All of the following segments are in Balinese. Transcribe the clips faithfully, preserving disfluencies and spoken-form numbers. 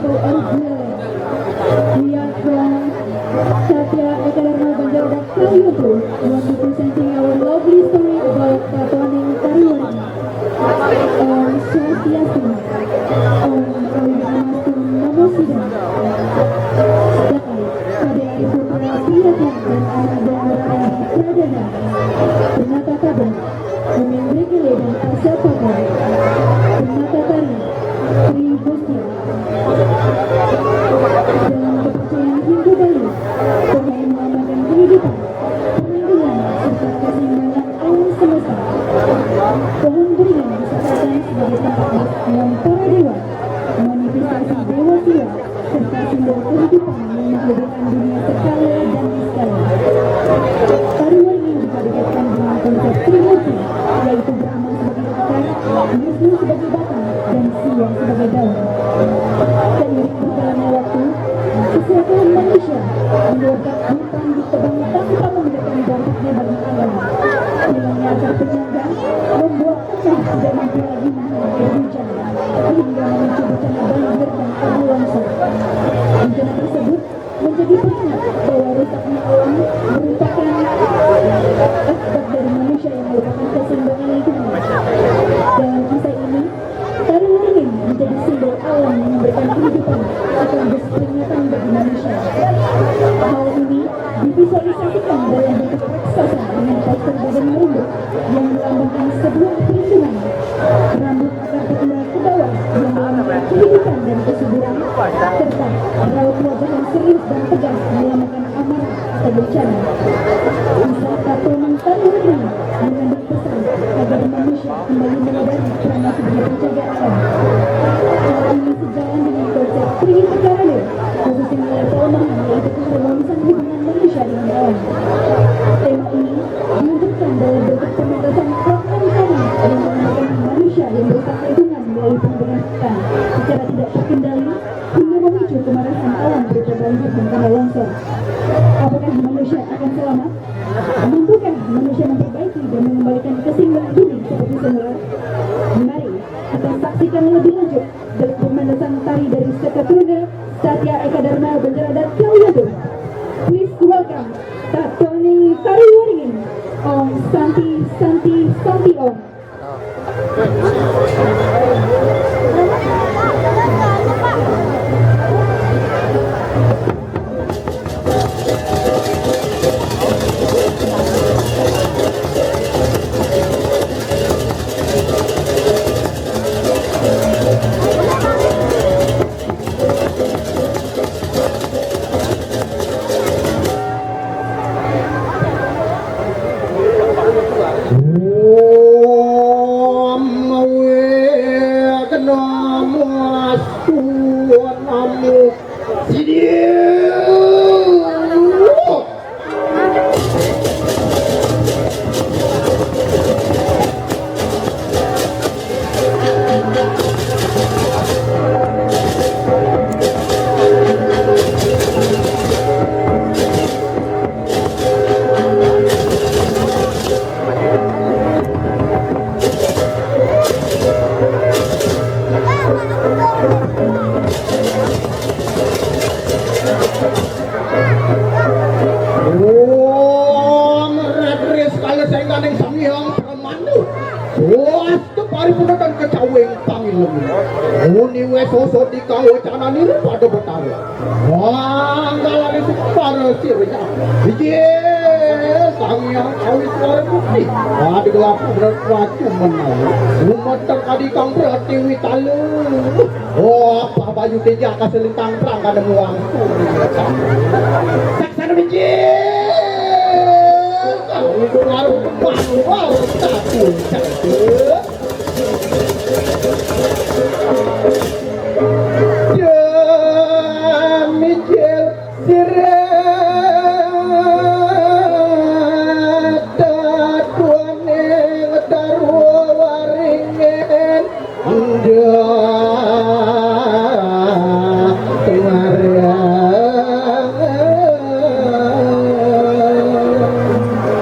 Arjuna. We are from Satya Ekadarma Banjar Adat Kaliutu. We want to presenting our lovely story about Tatoning Tariwari. Om Swastiastu. Om Awighnamastu Namo Siddham. Dakai, Ade Ari Putra Priyakan dan Ananda Rarandi Pradana. Pranata Tabang. Pemimpin Gili dan Pasar Pagar, Pranata Tari, Tri Gustia, dan kepercayaan Hindu Bali, pemain melambangkan kehidupan, perlindungan, serta keseimbangan alam semesta. Pohon beringin disakralkan sebagai tempat bersemayam para dewa, manifestasi dewa Siwa, serta simbol kehidupan yang menghadirkan dunia sekala dan niskala. Tari Waringin juga dikaitkan dengan konsep Trimurti, yaitu Brahma sebagai akar, Wisnu sebagai batang, dan Siwa sebagai daun. Seiring berjalannya waktu, kesehatan manusia mengeluarkan hutan di tebang tanpa membiarkan dampaknya bagi alam. Hilangnya akar penyangga membuat tanah tidak mampu lagi menahan air hujan, sehingga memicu bencana banjir dan tanah longsor. Bencana tersebut menjadi pengingat bahwa rusaknya alam merupakan akibat dari manusia yang merupakan keseimbangan lingkungan. Dalam kisah ini, Tari Waringin menjadi simbol alam yang memberikan kehidupan sekaligus peringatan bagi manusia. Hal ini divisualisasikan dalam bentuk raksasa dengan postur badan merunduk yang melambangkan sebuah perlindungan. Rambut akar terkulai ke bawah yang melambangkan kehidupan dan kesuburan, serta raut wajah yang serius dan tegas melambangkan amarah atau bencana. Wisata Tonang Tari Waringin mengandung pesan agar manusia kembali menyadari perannya sebagai penjaga alam. Hal ini sejalan dengan konsep Tri Karana, khususnya nilai pelemahan yaitu keharmonisan hubungan manusia dengan alam. Tema ini diwujudkan dalam bentuk pementasan fragmen tari yang mengenalkan manusia yang merusak lingkungan melalui pembunuhan hutan secara tidak terkendali hingga memicu kemarahan alam berupa banjir dan tanah longsor. Apakah manusia akan selamat? Mampukah manusia memperbaiki dan mengembalikan keseimbangan bumi seperti semula? Mari kita saksikan lebih lanjut dalam pementasan tari dari Sekatuna Satya Eka Dharma Banjar Adat Kaliatur. Please welcome Tatoni Tari Waringin. Om Santi Santi Santi Om. Om Awighnamastu Namo Siddham. Om Radris Kala Sengganing Sang Hyang Pramana. Wastu paripurnakan kacawing pangilem. Muni wis osot dikang wacana nira pada betara. Manggalari sukara sirja. Ije Sang Hyang Awi Suara Bukti. Adi gelap bener kuacu menawi. Umat terkadi kang pratiwi talu. Oh, apa bayu tejak kaselintang perang kada muang. Saksana biji. Baru, baru, baru, satu, satu. Ya, mijil sirat tuane taruh waringin. Ndak tengariang.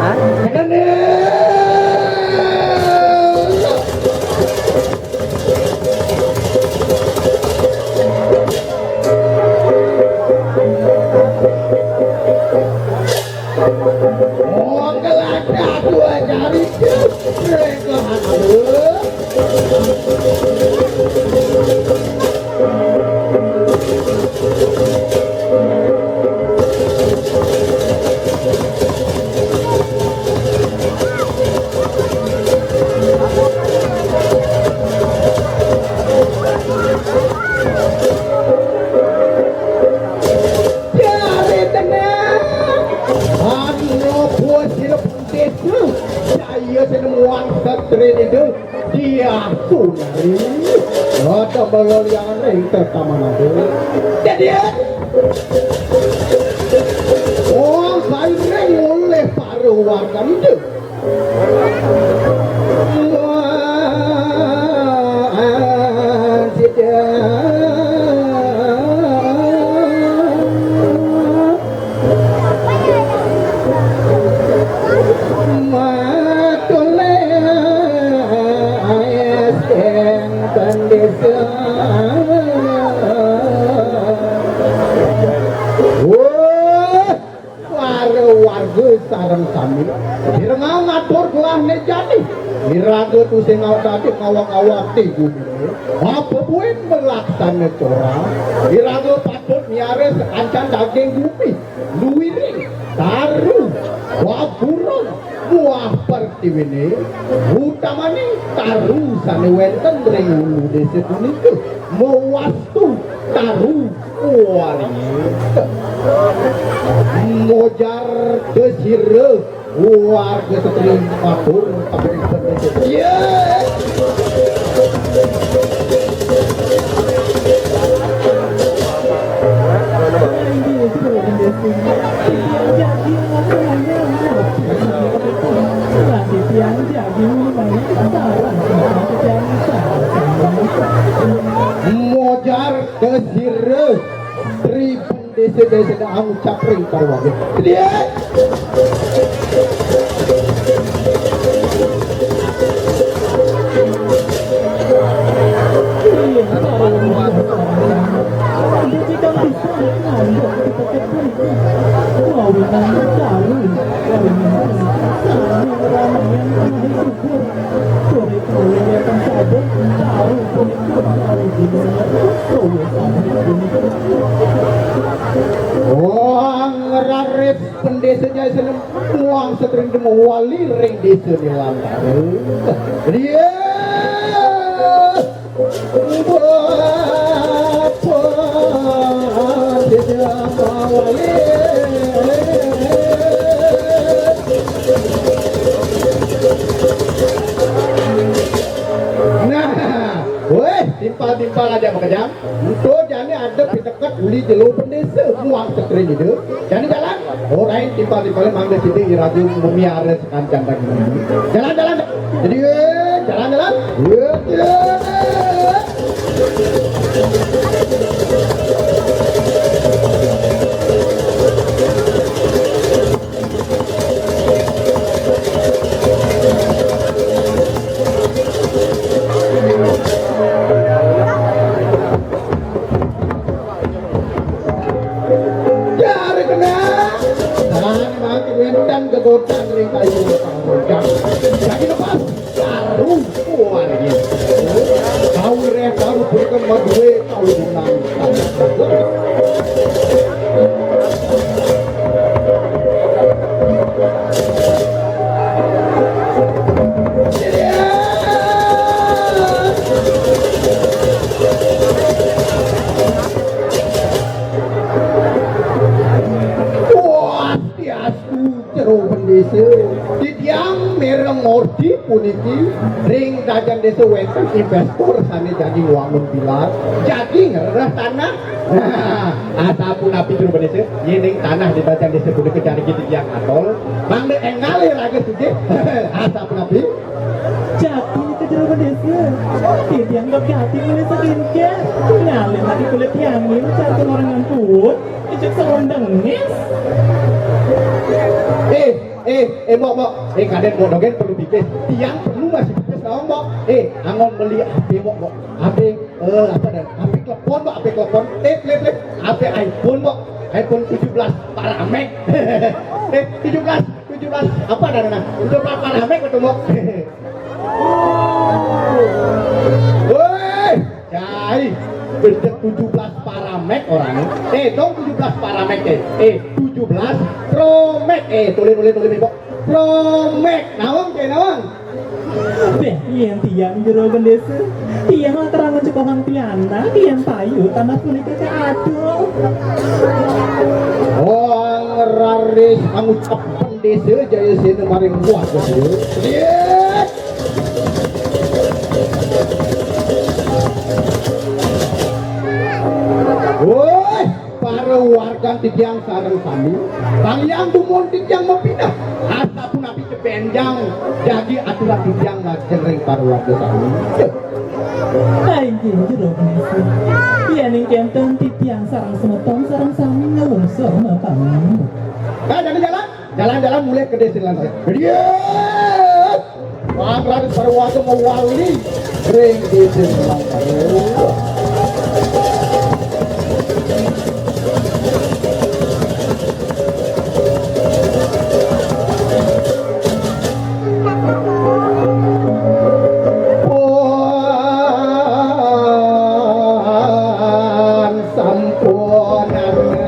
Hah? Tekan deh. Muang satri niku diasunari. Rada meloliangan ring tetamanan. Dadi, wong sairing olih para warga niku. Wah, sida. Matulis ing bendesa. Wah, para warga sareng sami. Direngang ngatur gelahne jani. Iraga tusing awak-awak ati gumine. Apa buin melaksana corah. Iraga patut miara sakancan daging gumi. Luwiring, taru, waburung, muah pertiwine, utamaning taru sane wenten ring ulu desa punika, mawastu taru warita. Mojar desira warga setri matur. Iya. Mojar desira. Tri bendesa-desa anu capring parwagi. Dia. Wong raris pendesa jaya senem wong setring demo wali ring desa Nilantara. Ria. Bapa desa wali. Nah, weh, timpal-timpal aja makejang. Ento jani ada piteket uli jelo pendesa muang sekring ida. Jani jalan. Orain timpal-timpalnya mangga sida iraga memiara sekancan daging. Jalan, jalan. Jadi, eh, jalan, jalan. Eh, eh. Jare kena. Nah, mati wénten gegotan ring kayu. Jadi lepas. Taruh. Wah, ini. Tahu reh, taruh berikan madue, taruh bunang. Swastiastu, Jero Bendesa. Titiang Mereng Mordi puniki ring Krajan Desa wénten investor sané jagi ngwangun pilar, jagi ngrereh tanah. Nah, asapunapi Jero Bendesa, yéning tanah di Krajan Desa punika jagi titiang atol, mangda énggal iraga sugih. Asapunapi. Jati ka Jero Bendesa. Titiang kok jati mulai sakinca. Ngalih ati kulit tiangé, cara orang ngampun. Ijik sarondang ngis. Eh, eh, eh, Mbok, Mbok. Eh, kadén Mbok dogén perlu bikis. Tiang perlu masih bikis nawang, Mbok. Eh, anggon meli H P, Mbok, Mbok. H P, eh, apa dah? H P klepon, Mbok, H P klepon. Eh, flip, flip. H P iPhone, Mbok. iPhone tujuh belas Pro Max. Eh, tujuh belas, tujuh belas. Apa dah, nah? Tujuh belas Pro Max betul, Mbok. Woi, cai, gedeg tujuh belas Pro Max orangnya. Eh, dong tujuh belas Pro Max, eh. Eh, tujuh belas Pro Max. Eh, tulis, tulis, tulis, Mbok. Pro Max. Nawang, cai, nawang. Béh, yén tiang Jero Bendesa, tiang lantaran cekohan pianak, tiang payu tanah punika ka aduh. Wong raris angucap Bendesa Jayasena maring Mbok Gedé. Iya. Titiang sareng sami, Sang Hyang dumun titiang mapineh. Asapunapi ca bénjang jagi aturan titiang majeng ring para warga sami. Inggih, Jero Panisi. Yéning kénten titiang sareng semeton sareng sami nglungsur mapangan. Ka jani jalan, jalan-jalan mulih ka désa Lantaran. Yes! Mangkrak para warga mawali ring désa Lantaran. Pun sampunang garit.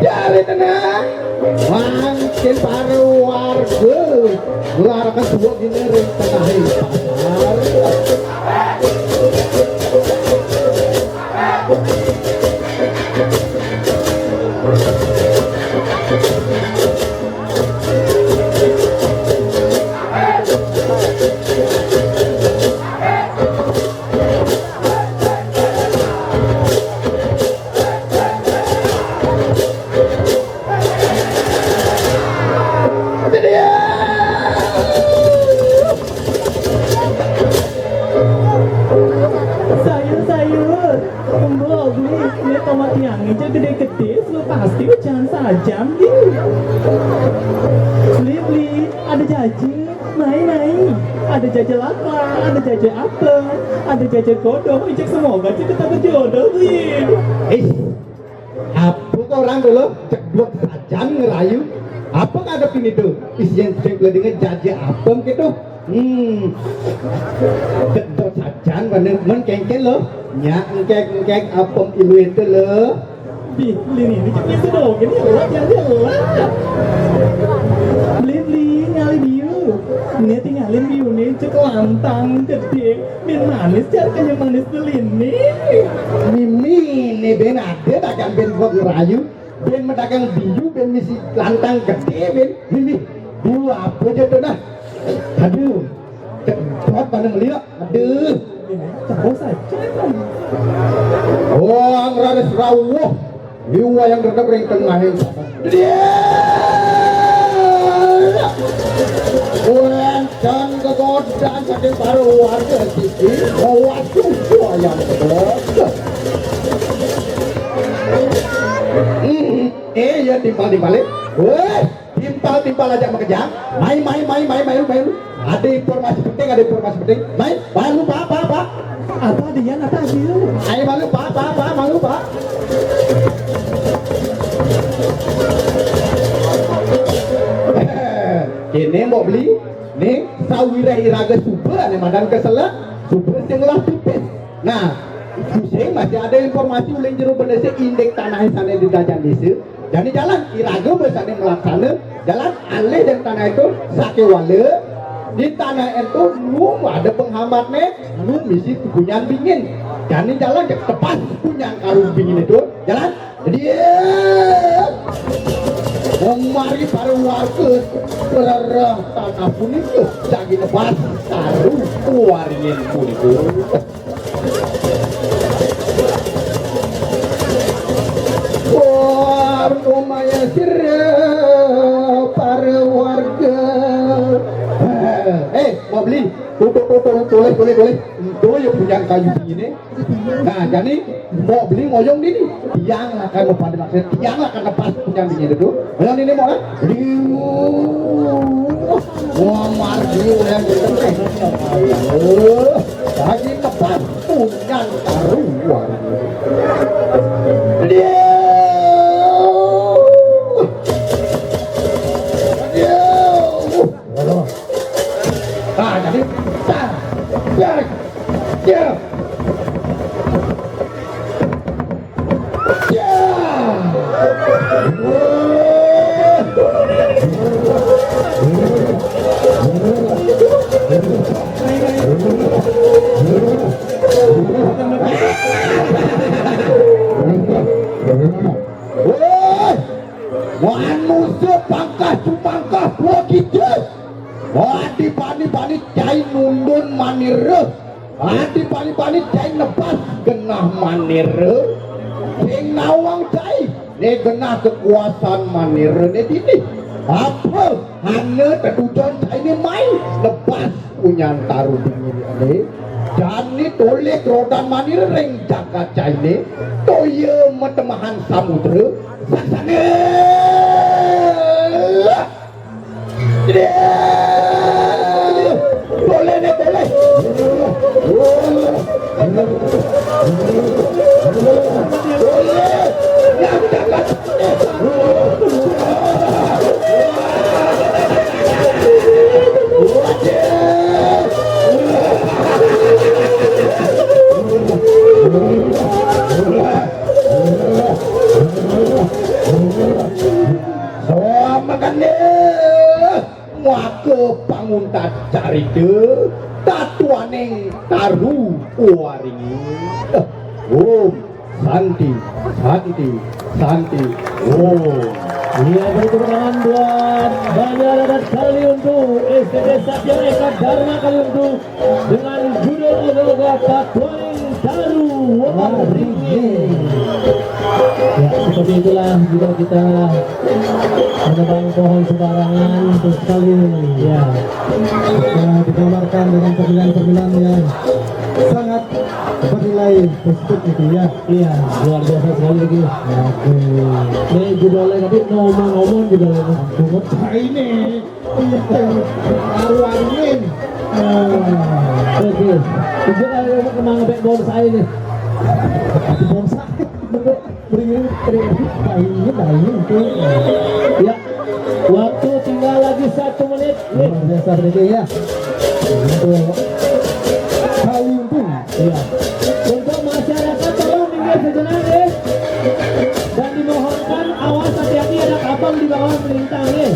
Dari tengah, mangkin para warga nglaraken suwuk dina ring tengahing pasar. Sayur, sayur. Mbok, Bli, né tomat tiangé ja gedé-gedé, suba pasti ujan sajan, Bli. Bli, Bli, ada jaja, mai, mai. Ada jaja lapa, ada jaja apem, ada jaja godong, ijik semoga ijik ketemu jodoh, Bli. Eh, apa kok orang dulu cek blok sajan ngerayu? Apa ngadepin itu? Isian cek dengan jaja apem gitu. Hmm. Gedot sajan, bener, men kéngkén lo. Nyak engkék-engkék apem ilu itu lo. Bli, Bli, né, né, cek itu dong. Ini elah, ya, ini elah. Bli, Bli, ngalih biu. Né, tingalin biu, né, cek lantang gedé. Bén manis, cari kenyang manis Bli, né. Mimi, né, bén ada dagang bén buat ngerayu. Bén madagang biu, bén misi lantang gedé, bén. Mimi, biu apa aja tuh, nah? Aduh, cedot mana meliok. Aduh. Terus aja. Wah, ngraris rawuh. Liwa yang tetep ring tengahing. Dia. Wénten gegodan saking para warga siki. Wah, susu ayam gedeg. Hmm. Eh, ya timpal-timpalé. Wéh. Timpal-timpal aja makejang. Mai, mai, mai, mai, mai, mai. Ada informasi penting, ada informasi penting. Mai, malu, Pak, Pak, Pak. Apa, Dian, apa, Dian? Ayo, malu, Pak, Pak, Pak, malu, Pak. Ini mau beli, nih, sawireh iraga suba, nih, madan keselak, suba sing ngelah pipis. Nah, sing masih ada informasi ulin jero bendese indik tanah sané di Dajan Desa. Jani jalan, iraga besané melaksana, jalan alih dan tanah itu sakéwala, di tanah itu nu ada penghambatné, nu misi punyan bingin. Jani jalan cek tepas punyan karung bingin itu, jalan. Jadi, eh, memari para warga berarah tanah punika, jagi tepas karung waringin punika. Wah, rumahnya sira para warga. Eh, mau beli? Tuh, tuh, tuh, tuh, tulis, tulis, tulis. Itu ya punya kayu ini. Nah, jadi mau beli ngoyong ini. Tiang lah kan mau pada maksud, tiang lah kan lepas punya ini itu. Ngoyong ini mau kan? Liu. Wah, margi yang gitu. Oh, lagi lepas. Punyan karuan. Dia. Dia. Nah, jadi, tar, tar, ya. Ya. Sepangkah sumangkah dua kita. Adi bani-bani cai nundun manira. Adi bani-bani cai nebas genah manira. Sing nawang cai, né genah kekuasaan manira né dini. Apa hana tetujon cai né mai nebas punyan taru dini né. Jani tolih rodan manira ring jagat cainé, toya matemahan samudra, saksana. Tolih né, tolih. Tolih. Yang jagat Soamagane maka panguntat carita tatuaning taru waringi. Om Santi, Santi, Santi. Oh. Iya, beri tepuk tangan buat Banjar Adat Kaliuntu, S D T Satya Eka Dharma Kaliuntu dengan judul Oga-oga Tatuaning Taru Waringin. Ya, seperti itulah juga kita menebang pohon sembarangan, betul sekali. Ya. Nah, digambarkan dengan permainan-permainan yang sangat bernilai positif gitu ya. Iya, luar biasa sekali lagi. Oke. Ini judulnya tadi ngomong-ngomong judulnya. Bungut ini. Iya. Arwah Amin. Nah. Oke. Itu kalau emang ngebek bonsai nih. Bonsai. Betul. Beri, beri. Nah, ini, nah, ini, itu. Ya. Waktu tinggal lagi satu menit. Luar biasa, Freddy, ya. Untuk Kaliuntu. Iya. Untuk masyarakat, tolong minggir sejenak, eh. Dan dimohonkan, awas, hati-hati, ada kabang di bawah melintang, eh.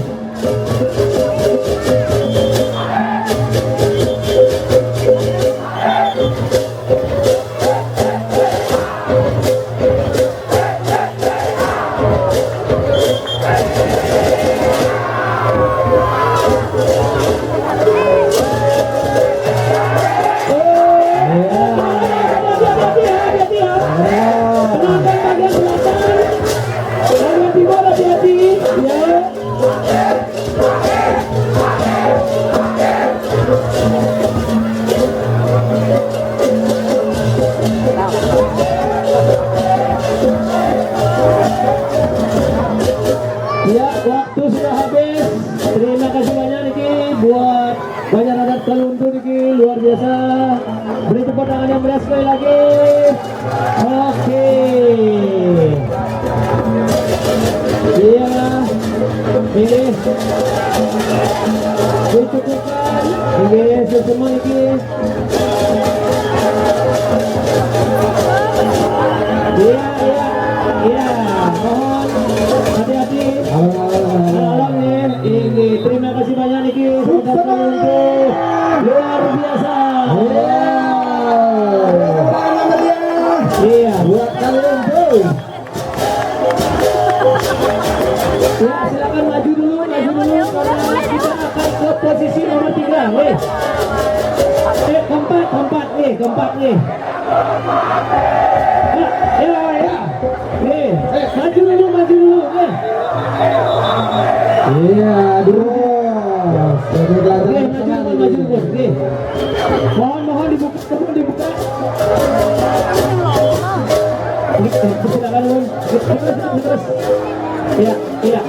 Ya, waktu sudah habis. Terima kasih banyak niki buat Banjar Adat Kaliuntu niki, luar biasa. Beri tepuk tangan yang meriah sekali lagi. Oke. Iya. Ini. Dicukupkan. Ini semua ini. Iya, iya, iya. Mohon hati-hati. Tolong ya. Ini, terima kasih banyak niki. Sukses. Luar biasa. Iya. Iya. Buat kalian tuh. Ya, silakan maju dulu, maju dulu, karena kita akan ke posisi nomor tiga, weh. Eh, keempat, keempat, nih, keempat, nih. Ya, ya, ya. Nih, maju dulu, maju dulu, nih. Iya, aduh. Nih, maju dulu, maju dulu, nih. Mohon, mohon dibuka. Coba dibuka. Ini, eh, silakan, Bun. Terus, terus, terus. Iya, iya.